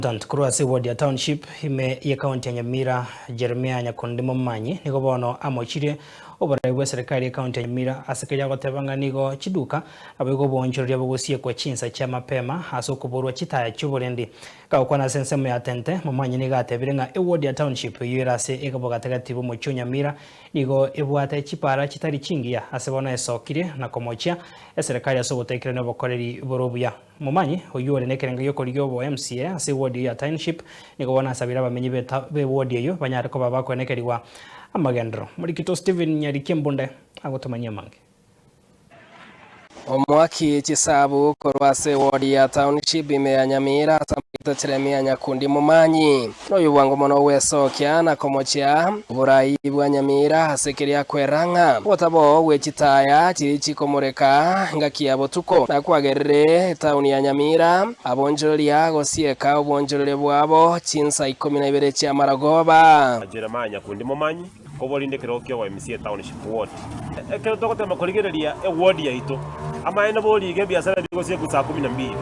Accountant korwa ase eward ya Township ime ye county ya Nyamira Jeremiah Nyakundi Momanyi nigo bono amochirie oborai bwe serikali ye county ya Nyamira ase keria agoteba ng'a nigo chiduka naboigo oboonchoreria bogosiekwa chinsa chia mapema ase okoborwa chitaya chioborendi. Gagokwana ase ensemo ya Tente, Momanyi nigo atebire ng'a eward ya Township eyio ere ase obogatagati bw'omochie o Nyamira nigo ebwate chipara chitari chingiya ase bono esokirie na komochia eserekari ase ogotaikeranio obokoreri bore obuya. Momanyi, oyio ore nekerengo gi'okorigia obo MCA ase eward eyio ya Township, nigo bono asabire abamenyi b'eward eyio banyare koba bakoenekerigwa amagenderero. Morikito Stephen Nyariki Embunde agotomanyia amange. Omoaki chisabu korwa ase eward ya Township ime ya Nyamira ase amagita Jeremia Nyakundi Momanyi noyo bwango mono gwesokia na komochia oborai bwa Nyamira ase keria kwerang'a obotaboo bwe chitaya chiria chikomoreka engaki ya botuko na kwagerire etaoni ya Nyamira abonchoreria gosieka obonchoreria bwabo chinsa ikomi na ibere chi'amarogoba. Jeremiah Nyakundi Momanyi, koborinde ekerogo ki'obo MCA Township Ward. Ekero togotema korigereria eward yaito, amaene boriige ebiasara bigosiekwa saa kumi na mbili.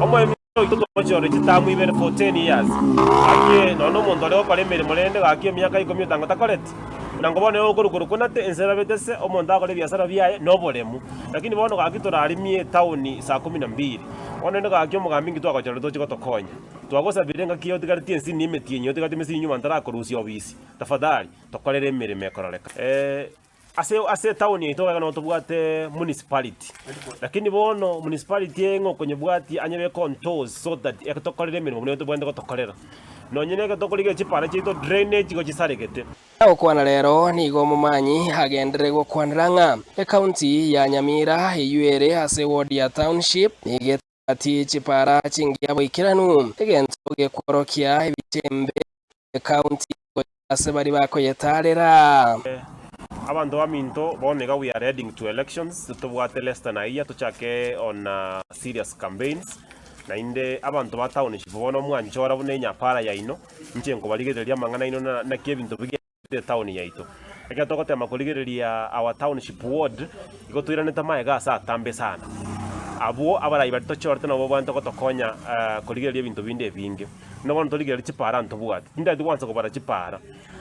Omo Oito twamochorire chitamu ibere for ten years, gaki nonya nomonto ore gokora emeremo rende gaki emiaka ikomi otango takoreti. Buna nko bono okorwa korwa konate ense erabete se omonto akore ebiasara biaye noboremu. Lakini bono gaki torarimie etown saa kumi na mbili. Bono rende gaki omogambi inki twagochorire toche gotokonya. Twagosabire engaki otigaretie ense ne emetienyi otigaretie emesini nyuma ntarakorusia obisi, tafadhali tokorere emeremo ekororeka. Ase ase etown yaito iga nabo tobwate municipality, lakini bono municipality eye ng'a okonyebwatia anyebeke on toes so that etokorere emeremo buna tobwenerete gotokorera. Nonye na ekero tokorigereria chipara chiaito drainage igo chisaregete. Gokwana rero nigo omomanyi agenderere gokwanera ng'a ekaunti ya Nyamira eyio ere ase eward ya Township nigo etabwati chipara chingiya boikeranu, egento gekworokia ebichembe Ekaunti gochia ase baria bakoyetaarera. Abanto baminto bono iga we are heading to elections tobwate less than a year tochake on serious campaigns naende abanto ba township bono mwanchora buna enyapara yaino inche nkobarigereria amang'ana aino na naki ebinto bigendererete etown yaito. Ekero togotema korigereria our township ward igo toiranete amaega ase atambe sana. Abwo abarai baria tochorete nabo babwenerete gotokonya korigereria ebinto binde ebinge. Buna bono torigereria chipaara ntobwate, tintageti gwansa kobara chipaara,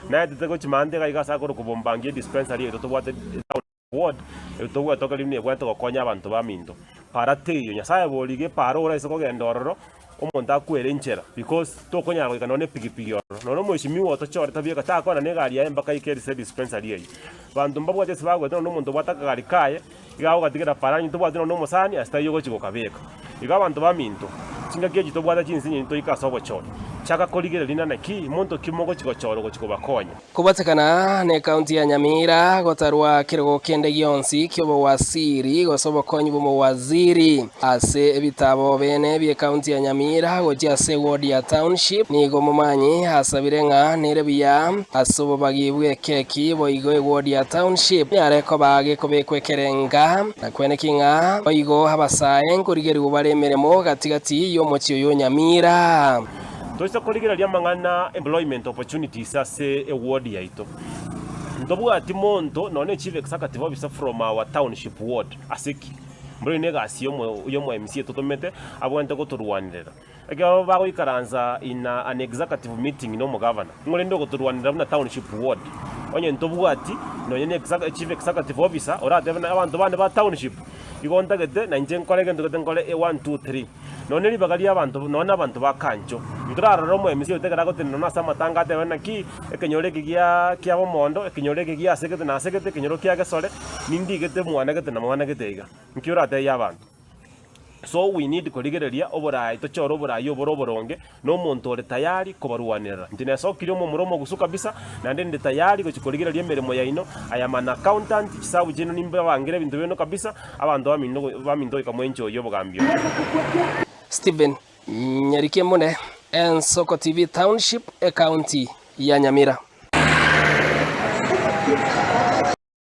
naetete gochia maate iga iga ase akorokwa Bombangi edispensary yaito tobwate etown ward, eye tobwate tokeri buna ebwenerete gokonya abanto baminto. Paara teiyo, Nyasaye borigia epaara oraise kogenda ororo, omonto akwere enchera because tokonyara goika nonye na epigipigi ororo. Nonye omweshimiwa otochorete bieka takwana na egari yaye mpaka aike ase edispensary eyio. Banto mbabwate ase bagoeta nonye omonto obwate akagari kaye, iga agogatigera paara onye tobwati nonye na omosani ase taiyo ogochi gokabeka. Igo abanto baminto, chingaki echi tobwate chinsinyo ntoike ase obochori. Chaka korigereria na naki monto ki mogochi gochora ogochi kobakonya. Kobatekana necounty ya Nyamira gotarwa kerogo kende gionsi ki'obowasiri gose obokonyi bw'omowaziri ase ebitabo bene bi'ecounty ya Nyamira gochia ase eward ya Township nigo Momanyi asabire ng'a nere buya ase obobagi bw'ekeki boigo eward ya Township nyare koba gekobekwa ekerenga na kweneki ng'a boigo abasae nkorigerigwa bare emeremo gati gati y'omochie oyo o Nyamira. Toise korigereria amang'ana employment opportunities ase eward yaito, ntobwati monto nonya ne chief executive officer from our township ward ase ki? Mboro eye negasi yomo yomo MCA totomete abwenerete gotorwanerera. Ekero bagoikaransa in an executive meeting na omogavana, ng'o rende ogotorwanerera buna township ward? Onye ntobwati nonya ne chief executive officer oratebe na abanto bande ba township, igo ntagete na inche nkore egento gete nkore one, two, three. Nonya ne ribaga ri'abanto, nonya nabanto ba kancho. Ntorarore omoemisi oito ekero agotenena nonya ase amatanga atebe naki, ekenyoro eke gia kia bomondo, ekenyoro eke gia asegete na asegete, ekenyoro kia gesore, nindigete mwana gete na mwana gete iga. Nki oratebie abanto? So we need korigereria oborai, tochore oborai obore oboronge, na omonto ore tayari kobarwanerera. Inche nesokirie omomura omogusu kabisa, naende ninde tayari gochia korigereria emeremo yaino, I am an accountant, chisabu chiaino nimbabangere ebinto biaino kabisa, abanto baminto baminto goika mwenchoyie obogambi obo. Stephen Nyarikemune, Ensoko TV Township, Ecounty ya Nyamira.